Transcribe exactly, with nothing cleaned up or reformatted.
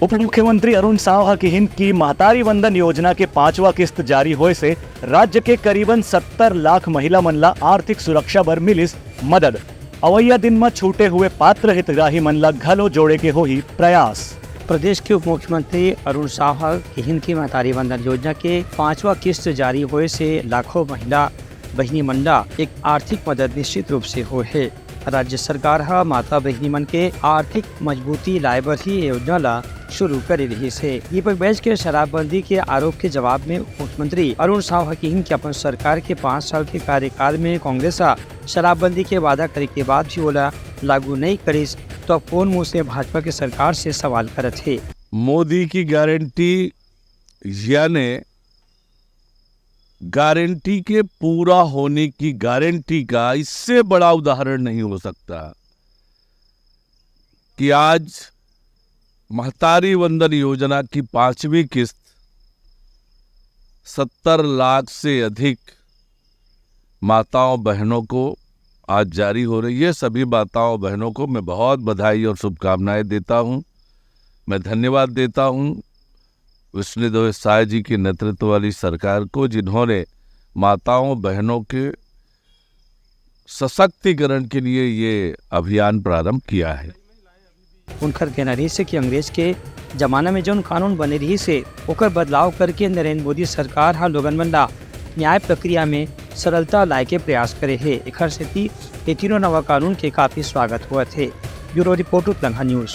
उप मुख्यमंत्री अरुण साव ह किहिन कि महतारी वंदन योजना के पांचवा किस्त जारी होए से राज्य के करीबन सत्तर लाख महिला मन ला आर्थिक सुरक्षा बर मिलिस मदद। अवइया दिन म छूटे हुए पात्र हितग्राही मन ला घलो जोड़े के होही प्रयास। प्रदेश के उप मुख्यमंत्री अरुण साव ह किहिन कि महतारी वंदन योजना के पांचवा किस्त जारी होए से लाखों महिला बहिनी मन ला एक आर्थिक मदद निश्चित रूप से होए हे। राज्य सरकार ह माता बहिनी मन के आर्थिक मजबूती लाए बर ही ये योजना ला शुरू करे रिहिस हे। दीपक बैज के शराबबंदी के आरोप के जवाब में उप मुख्यमंत्री अरुण साव ह किहिन कि अपन सरकार के पाँच साल के कार्यकाल में कांग्रेस ह शराबबंदी के वादा करे के बाद भी ओला लागू नइ करिस, तो अब कोन मुंह से भाजपा के सरकार से सवाल करत हे? मोदी की गारंटी, यानी गारंटी के पूरा होने की गारंटी का इससे बड़ा उदाहरण नहीं हो सकता कि आज महतारी वंदन योजना की पांचवी किस्त सत्तर लाख से अधिक माताओं बहनों को आज जारी हो रही है। सभी माताओं बहनों को मैं बहुत बधाई और शुभकामनाएं देता हूं। मैं धन्यवाद देता हूं विष्णुदेव साय जी के नेतृत्व वाली सरकार को, जिन्होंने माताओं बहनों के सशक्तिकरण के लिए ये अभियान प्रारंभ किया है। उनकर कहना रहिस हे कि अंग्रेज के जमाना में जौन कानून बने रहिस हे, ओकर बदलाव करके नरेंद्र मोदी सरकार ह लोगन मन ला न्याय प्रक्रिया में सरलता लाए के प्रयास करे हे। एखर सेती ये तीनों नवा कानून के काफी स्वागत होवत हे। Bureau report, Utlangha news.